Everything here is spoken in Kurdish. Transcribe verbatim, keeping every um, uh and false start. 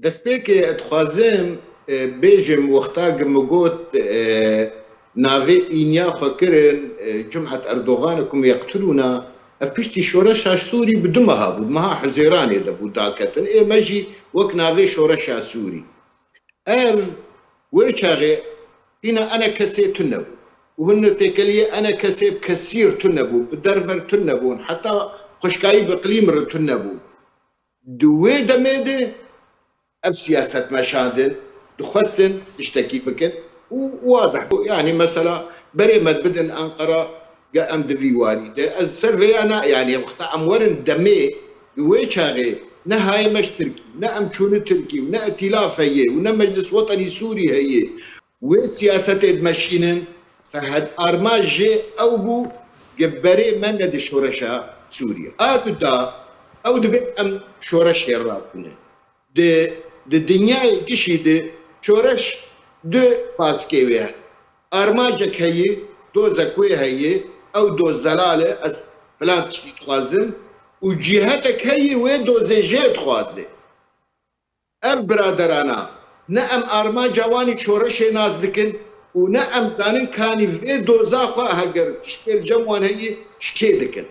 Destpêkê dixwazim e, bêjim wexta gi min got e, navê înya xwe kirin e, Cumhet Erdogan kum yeqtulûna, ev piştî şoreşa Sûrî bi du meha bû, meha Huzêranê de bû daketin. Ê me jî wek navê şoreşa Sûrî. Ev wê çaxê hîna ene kesê tune bû. Û hûn têkeliyê ene kesê bi kesîr tune bû, bi derver tune bûn. Heta xweşkayî bi iqlîm re tune bû. Di wê demê de ev siyaset meşandin, dixwestin tiştekî bikin û wadih bû. Yanî mesela berê me bidin Enqera, ge em di vî warî de. Ez ser vê ya ne, yanî wexta em werin demê, di wê çaxê ne H M Ş Tirkî, ne em çûni Tirkî û ne îtîlaf heye û ne Meclis Wetenî Sûrî heye. Wê siyasetê dimeşînin, fehed armaj jê ew bû, ge berê me nedi şoreşa Sûrî. A du da, ew dibê em şoreşê rakine. Di, di dinyayê gişî de şoreş du baskê wê hene. Armacek heye, dozek wê heye, ew doz zelal e, ez filan tiştî dixwazim, û cîhetek heye wê dozê jê dixwaze. Ev biraderana ne em armanca wan î şoreşê nas dikin û ne em zanin kanî vê doza xwe heger tiştê li cem wan heye ji kê dikin.